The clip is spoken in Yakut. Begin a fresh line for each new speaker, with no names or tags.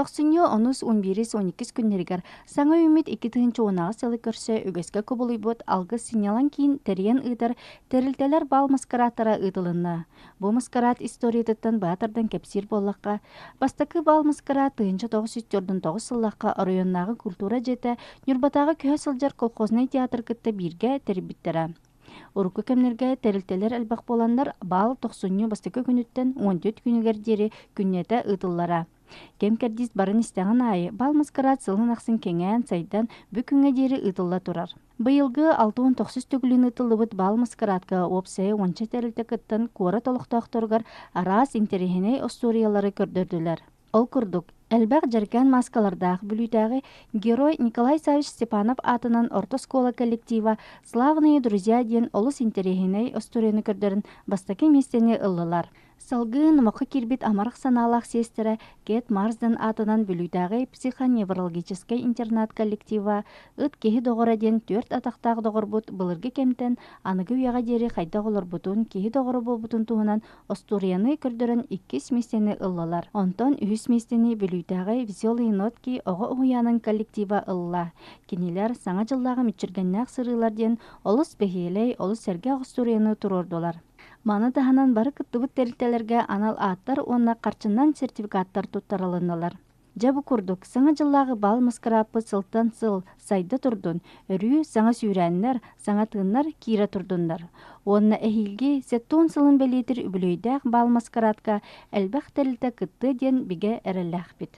Тохсунньу онус, он биирис, он иккис күннэригэр саҥа үүммүт 2018 сылы көрсө үгэскэ кубулуйбут Алгыс сынньалаҥ киин тэрийэн ыытар тэрилтэлэр баал маскарааттара ыытылынна. Бу маскараат историятыттан быһа тардан кэпсиир буоллахха, бастакы баал маскараат 1949 сыллаахха оройуоннааҕы культура дьиэтэ Ньурбатааҕы көһө сылдьар колхознай театр кытта бииргэ тэрийбиттэрэ. Урукку кэмнэргэ тэрилтэлэр элбэх буоланнар, баал тохсунньу бастакы күнүттэн 14 күнүгэр диэри күннэтэ ыытыллара. Кэм-кэрдиис баран истэҕин аайы баал маскараат сылын ахсын кэҥээн, сайдан, бу күҥҥэ диэри ыытылла турар. Быйылгы 69 төгүлүн ыытыллыбыт баал маскараатка уопсайа уонча тэрилтэ кыттан куорат олохтоохторугар араас интэриэһинэй остуоруйалары көрдөрдүлэр. Ол курдук, элбэх дьэргээн мааскалардаах Бүлүүтээҕи Герой Николай Саввич Степанов аатынан орто оскуола коллектива «Славные друзья» диэн олус интэриэһинэй остуоруйаны көрдөрөн бастакы миэстэни ыллылар. Салгыы номоххо киирбит амарах санаалаах сиэстэрэ Кэт Марсден аатынан Бүлүүтээҕи психоневрологическай интернат коллектива Ыт киһи доҕоро диэн түөрт атахтаах доҕорбут былыргы кэмтэн аныгы үйэҕэ диэри хайдах олорбутун, киһи доҕоро буолбутун туһунан остуоруйаны көрдөрөн иккис миэстэни ыллылар. Онтон үһүс миэстэни Бүлүүтээҕи Веселые нотки оҕо уһуйаанын коллектива ылла. Кинилэр Саҥа дьыллааҕы мүччүргэннээх сырыылар диэн олус бэһиэлэй, олус сэргэх остуоруйаны туруордулар. Маны таһынан бары кыттыбыт тэрилтэлэргэ анал ааттар уонна харчынан сертификаттар туттарылыннылар. Дьэ бу курдук, Саҥа дьыллааҕы баал маскарааппыт сылтан сыл сайда турдун, өрүү саҥа сүүрээннэр, саҥа тыыннар киирэ турдуннар. Уонна эһиилги сэттэ сылын бэлиэтиир үбүлүөйдээх баал маскараатка элбэх тэрилтэ кыттыа диэн бигэ эрэллээхпит.